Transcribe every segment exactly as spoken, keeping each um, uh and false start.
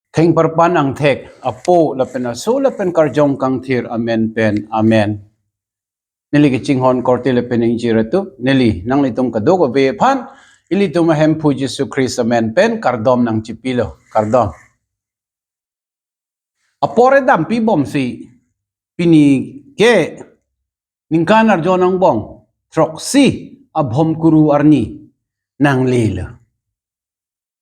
Thengparpan angthek, Apo lapen Aso lapen Karjong Kangthir amen pen, amen. Neli kachinghon korte lapen ingjir atum, neli nanglitum kadokave aphan ilitum Ahemphu Jisu Christ amen pen kardom nangchipilo, kardom. Apor edampi bomsi, pini ke ningkan arjon angbong throksi Abhomkuru arni nanglelo.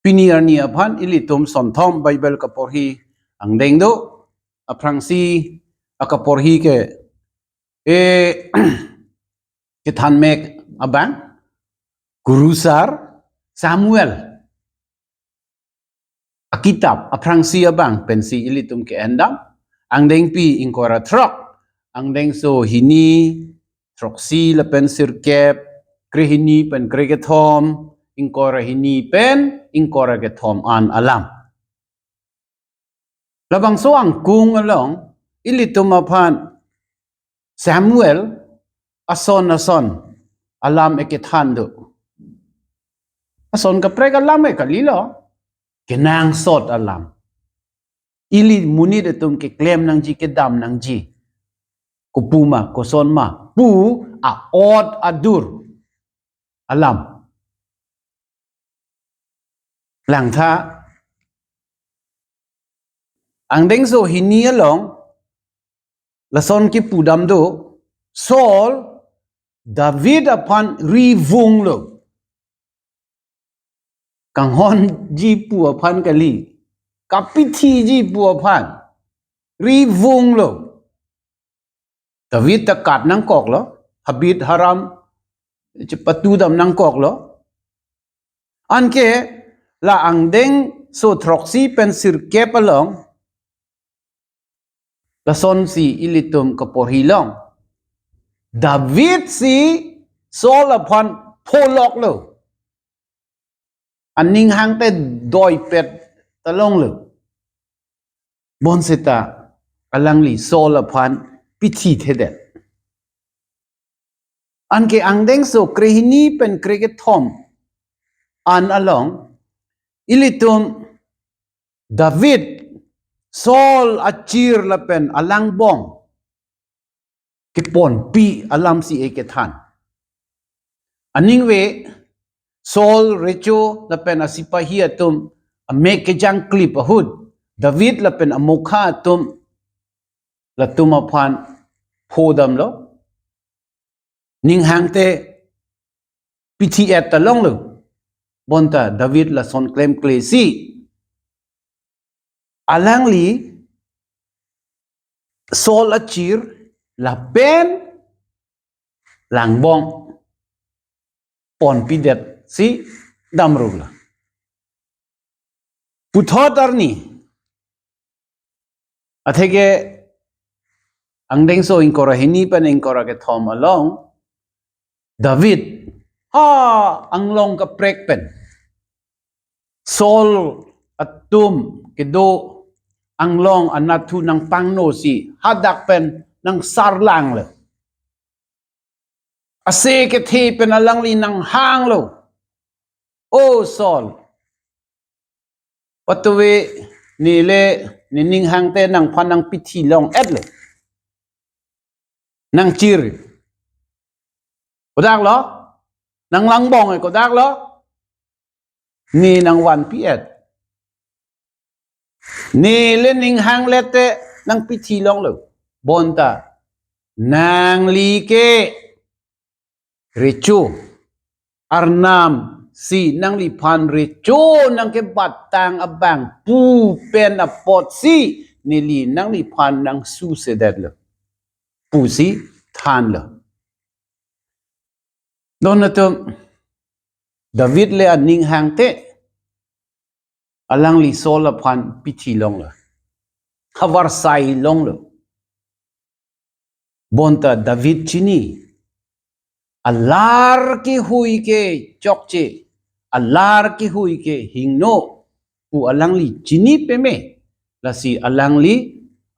Pini arni aphan ilitum sonthom Bible kaporhi angdeng do, aphrangsi akaporhi ke, eh, kethanmek abang, Kurusar Samuel akitap, aphrangsi abang pensi ilitum ke-endam. Angdengpi ingkoi ra throk, angdengso hini, throksi lapen sirkep, krehini pen krekethom, ingkoi ra hini pen ingkoi ra kethom an alam. Labangso angkung along ilitum aphan Samuel ason ason alam ekethan do. Ason kaprek alam e kalilo, kenangsot alam. Ili monit atum keklem nangji, kedam nangji. Kopu ma, koson ma pu a-ot adur alam. Langtha, angdengso hini along lason kipudam do, Saul David aphan rivunglo. Kanghonji pu aphan kali, kapithiji pu aphan rivunglo. David ta kat nangkoklo, habit haram chepatudam nangkoklo. Anke la angdengso throksi pen sirkep along lasonsi ilitum kaporhi long. David si Saul aphan pholoklo. Aning hangte doipet ta longlo. Bonseta alangli Saul aphan pithi thedet. Anke angdengso krehini pen krekethom an along ilitum David Saul achir lapen alangbong keponpi alamsi ekethan. Aningve Saul recho lapen asipahi atum amek kejangklip ahut David lapen amokha atum latum aphan phodamlo. Ning hangte pithi-et ta longlo. Bonta David lason klemklesi alangli Saul achir lapen langbong ponpidetsi damruklo. Puthot arni atheke angdengso ingkoi ra hini pen ingkoi ra kethom along David ha anglong kaprek pen Saul atum kedo anglong anatthu nangpangnosi hadak pen nangsarlanglo. Ase kethe pen alangli nanghanglo, "O Saul, patuve nele nening hangte nangphan nangpithi long-etlo, nangchir kodaklo, nanglangbong e kodaklo, ne nangvanpi-et. Nele ning hanglet te nangpithi longlo. Bonta nangli ke recho arnam si nangliphan recho nangkebatang abang pu pen apotsi neli nangliphan nangsusedetlo," pusi thanlo. Don atum, David le aning hangte alangli Saul aphan pithi longlo, havarsai longlo. Bonta David chini, alar kehui ke chokche, alar kehui ke hingno pu alangli chini peme, lasi alangli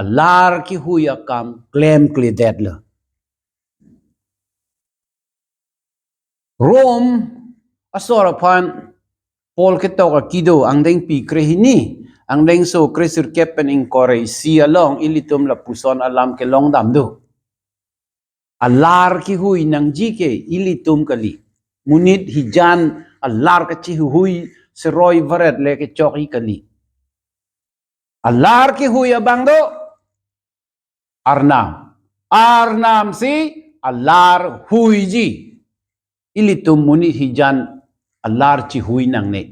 alar kehui akam klemkledetlo. Rom asor aphan Paul ketok akido angdengpi krehini angdengso kresirkep pen ingkoi ra isi along ilitum lapuson alam kelongdam do. Alar kehui nangji ke ilitum kali. Monit hijan alar kachehui seroi varet le kechok hi kali. Alar kehui abang do Arnam. Arnam si alar huiji. Ilitum monit hijan alar chehui nangne.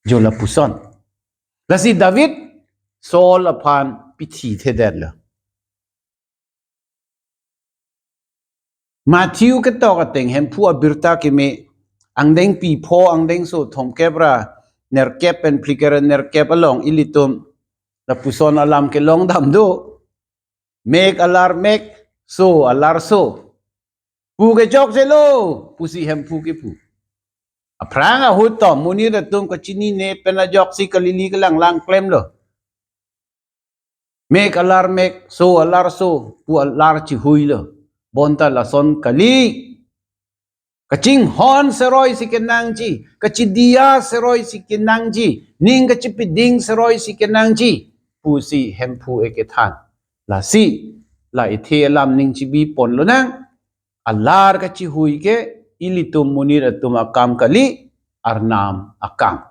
Jo lapuson. Lasi David Saul aphan pithi thedetlo. Matthew ketok ateng Hemphu Abirta Keme angdengpi pho angdengso thomkep ra nerkep pen phlikep ra nerkep along ilitum lapuson alam kelongdam do. Mek alar mek, so alar so. Pu kechokchelo, pusi Hemphu kepu. Aphrang ahut to monit atum kachinine pen ajoksi kalili kelanglang klemlo. Mek alar mek, so alar so, pu alar chehuilo. Bonta lason kali. Kachinghon seroi si kenangji, kachidiya seroi si kenangji, ning kachipiding seroi si kenangji, pusi Hemphu ekethan. Lasi, la ithe alam ning chibi ponlonang, alar kachehui ke ilitum monit atum akam kali, Arnam akam.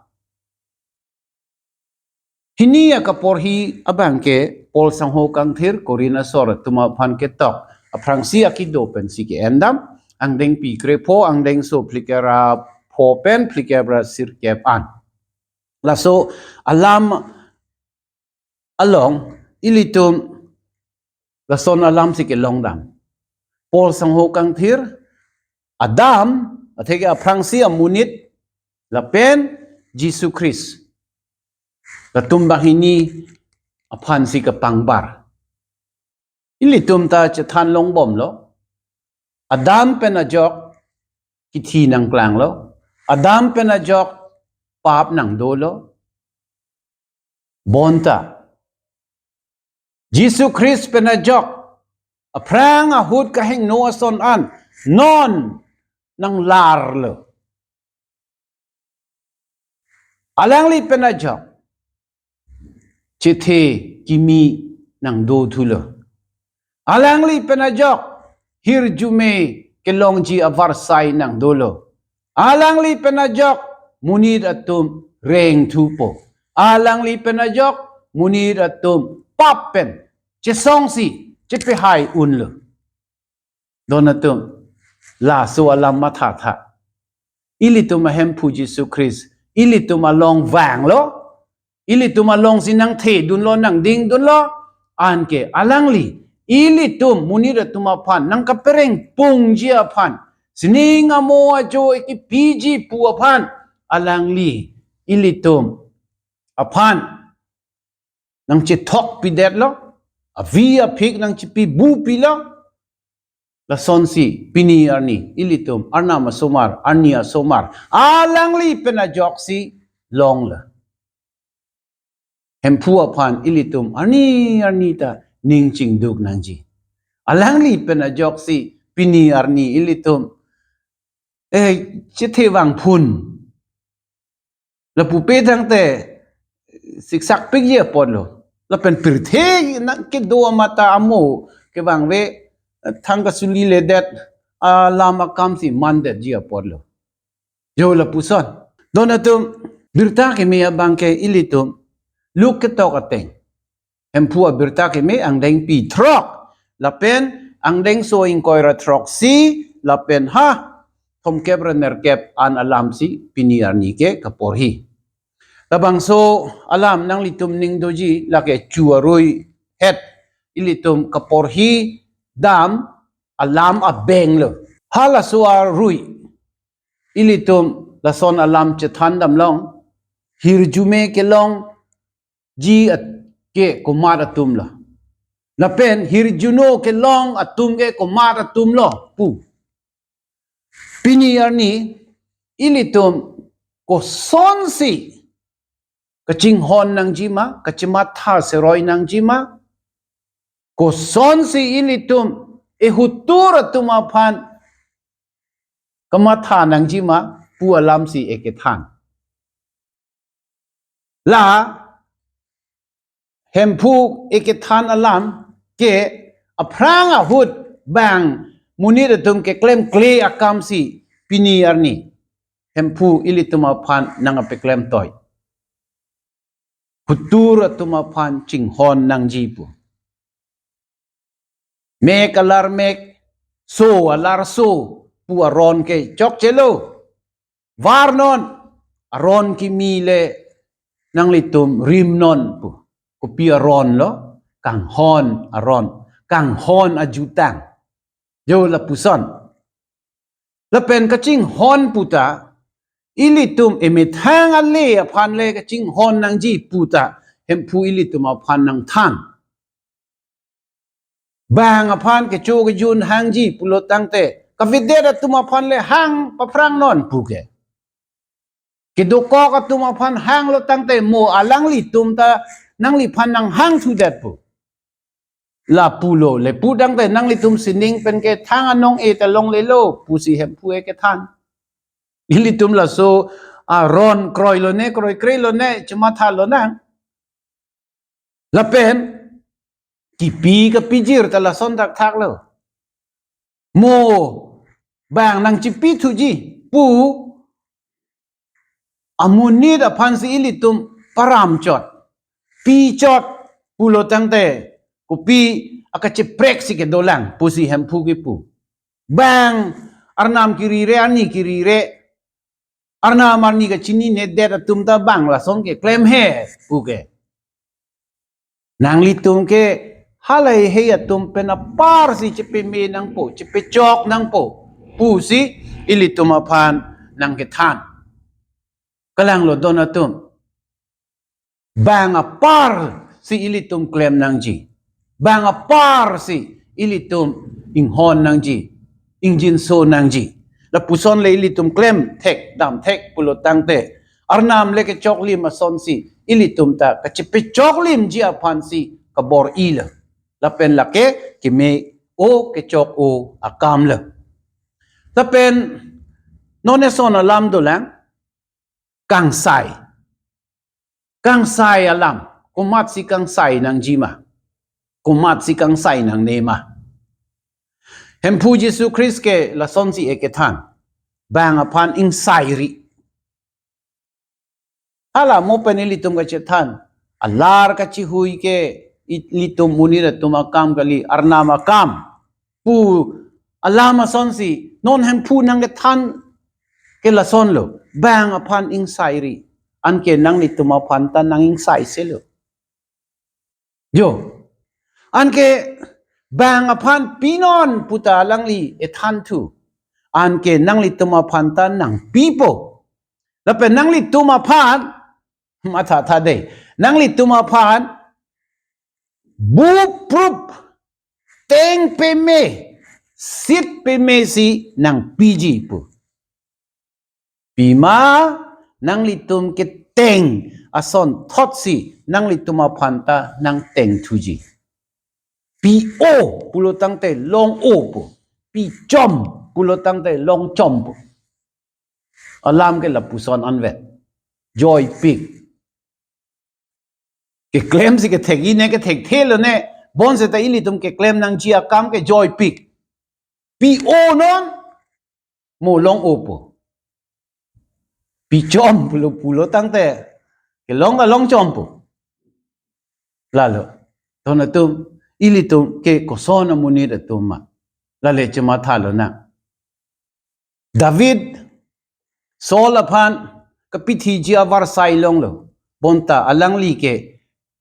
Hini akaporhi abang ke Paul sangho kangthir Korinth asor atum aphan ketok aphrangsi akido pensi ke-endam, angdengpi krepho angdengso phlikep ra pho pen phlikep ra sirkep an. Laso alam along ilitum lason alam si kelongdam. Paul sangho kangthir, Adam, atheke aphrangsi amonit, lapen Jisu Christ. Latum banghini aphan si kepangbar. Ilitum ta chethan longbomlo. Adam pen ajok kithi nangklanglo. Adam pen ajok pap nangdolo. Bonta Jisu Christ pen ajok aphrang ahut kahingno ason an non nanglarlo. Alangli pen ajok chethe kimi nangdothulo. Alangli pen ajok hirjume kelongji avarsai nangdolo. Alangli pen ajok monit atum rengthupo. Alangli pen ajok monit atum pap pen chesongsi chepehai unlo. Don atum, laso alam mathatha. Ilitum aHemphu Jisu Christ ilitum along vanglo. Ilitum alongsi nangthedunlo, nangdingdunlo. Anke alangli ilitum monit atum aphan nangkapereng pungji aphan, sining amo ajo ekipiji pu aphan alangli ilitum aphan nangchethokpidetlo, avi aphik nangchepibupilo. Lasonsi pini arni ilitum Arnam asomar, arni asomar alangli pen ajoksi longlo. Hemphu aphan ilitum arni arni ta ning chingduk nangji. Alangli pen ajoksi pini arni ilitum eh chethe vangphun. Lapupe tangte siksak pikji apotlo. Lapen pirthe nangkedo amata amo kevangve, eh, thang kasulile det alam akamsi mandetji apotlo. Jo lapuson. Don atum, Birta Keme abang ke ilitum Luke ketok ateng Hemphu Abirta Keme angdengpi throk, lapen angdengso ingkoi ra throksi, lapen ha thomkep ra nerkep an alamsi pini arni ke kaporhi. Labangso alam nanglitum ning doji lake chu arui het ilitum kaporhi dam alam abenglo. Halaso arui ilitum lason alam chethan damlong, hirjume kelongji at-, ke komat atumlo. Lapen hirjuno kelong atum ke komat atumlo pu. Pini arni ilitum kosonsi kachinghon nangjima, kachematha seroi nangjima, kosonsi ilitum ehutur atum aphan kamatha nangjima pu alamsi ekethan. La Hemphu ekethan alam ke aphrang ahut bang monit atum keklemkle akamsi pini arni Hemphu ilitum aphan nangpeklemtoi. Kutur atum aphan chinghon nangji pu. Mek alar mek, so alar so pu aron ke chokchelo. Varnon, aron kimi le nanglitum rimnon pu. Kopi aron lo? Kanghon aron, kanghon ajutang. Jo lapuson. Lapen kachinghon puta, ilitum emethang ale aphan le kachinghon nangji puta, Hemphu ilitum aphan nangthan. Bang aphan kecho kejun hangji pulo tangte, kavedet atum aphan le hang paphrangnon pu ke. Kedokok atum aphan hanglo tangte mo alanglitum ta nangliphan nanghangthudet pu. Lapulo, le pu tangte nanglitum sining pen ke thang anong-e ta longlelo pusi Hemphu ekethan. Ilitum laso aron kroilone, kroikreilone, chemathalo nang. Lapen kipi kapijir ta lason thakthaklo. Mo bang nangchipithuji pu amonit aphansi ilitum paramchot, pichot pulo tangte kopi akachepreksi kedolang pusi Hemphu kipu. Bang arnam kirire, arni kirire, arnam arni kachininedet atum ta bang lason keklem he pu ke. Nanglitum ke halahei hei atum pen aparsi chepeme nangpo, chepechok nangpo pusi ilitum aphan nangkethan. Kalanglo don atum. Bang aparsi ilitum klem nangji. Bang aparsi ilitum inghon nangji, ingjinso nangji. Lapuson le ilitum klemthek damthek pulo tangte, arnam le kechoklim asonsi ilitum ta kachepechoklimji aphansi kabor-ilo. Lapen lake keme-o kechok-o akamlo. Lapen non eson alam dolang, kangsai. Kangsai alam, komatsi kangsai nangji ma? Komatsi kangsai nangne ma? Hemphu Jisu Khristo ke lasonsi ekethan, bang aphan ingsairi. Hala mo pen ilitum kachethan, alar kachihui ke ilitum monit atum akam kali, arnam akam pu alam asonsi non Hemphu nangkethan ke lasonlo, bang aphan ingsairi. Anke nanglitum aphan ta nang-ingsaiselo. Jo. Anke bang aphan pinon puta alangli ethanthu. Anke nanglitum aphan ta nangpipo. Lapen nanglitum aphan, mathatha dei, nanglitum aphan buprup, teng peme, sit pemesi nangpiji pu. Pima nanglitum keteng asonthotsi nanglitum aphan ta nangtengthuji. Pi-o pulo tangte long-o pu. Pichom pulo tangte longchom pu. Alam ke lapuson anvet. Joipik. Keklemsi kethek-i ne, kethekthelo ne. Bonseta ilitum keklem nangji akam ke joipik. Pi-o non, mo long-o po. Pichom pulo pulo tangte, kelong ka longchom po. Lalo, ton atum, ilitum ke koson amonit atum ma? Lale chemathalo nang. David, Saul aphan kapithiji avarsai longlo. Bonta alangli ke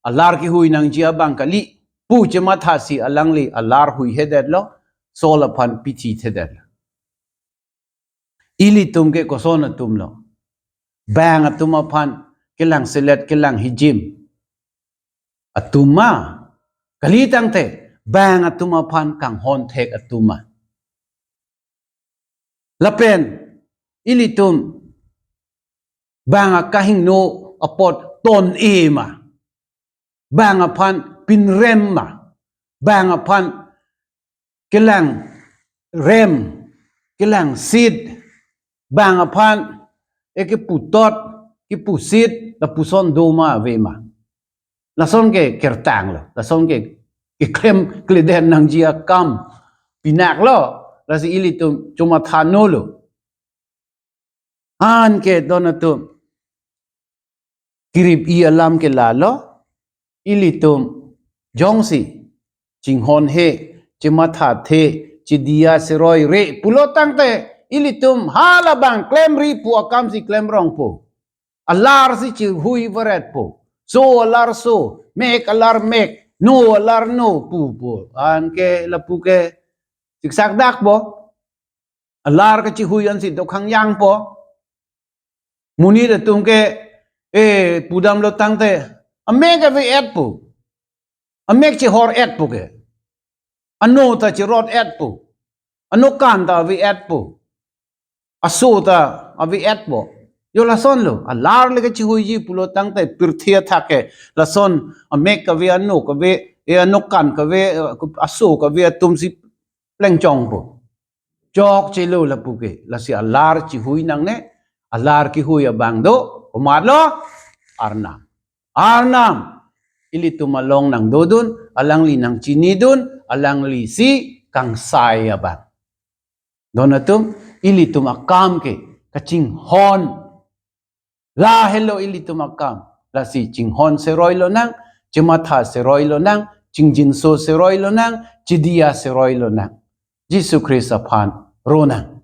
alar kehui nangji abang kali pu chemathasi alangli alar huihedetlo, Saul aphan pithithedetlo. Ilitum ke koson atumlo? Bang atum aphan kelangselet kelanghijim atum ma? Kali tangte bang atum aphan kanghon thek atum ma? Lapen ilitum bang akahingno apot ton-e ma? Bang aphan pinrem ma? Bang aphan kelangrem, kelangsit, bang aphan ekeputot, kipusit, lapuson doma avema. Lason ke kertanglo, lason ke keklem kleden nangji akam pinaklo, lasi ilitum chomathanolo. Anke don atum, kirip-i alam ke lalo, ilitum jongsi chinghonhe, chemathathe, chediya seroi re pulo tangte, ilitum halabang klemri pu akamsi klemrongpo. Alarsi chihui varetpo. So alar so, mek alar mek, no alar no pupo. Anke lapu ke siksak dakpo. Alar kechihui ansi dokhang yangpo. Monit atum ke, eh, pudamlo tangte, amek ave-etpo. Amek chihor-etpo ke. Ano ta chirot-etpo. Anokan ta ave-etpo. Aso ta ave-etpo. Jo lasonlo, alar le kechihuiji pulo tangte pirthe athak ke lason amek kave, ano kave, eh, anokan kave, eh, aso kave atumsi plengchongpo. Chokchelo lapu ke, lasi alar chihui nangne, alar kihui abang do, komatlo, Arnam. Arnam, ilitum along nangdodun, alangli nangchinidun, alanglisi kangsai abang. Don atum, ilitum akam ke, kachinghon. Lahelo ilitum akam. Lasi chinghon seroi lonang, chematha seroi lonang, chingjinso seroi lonang, chediya seroi lonang. Jisu Khristo aphan ronang.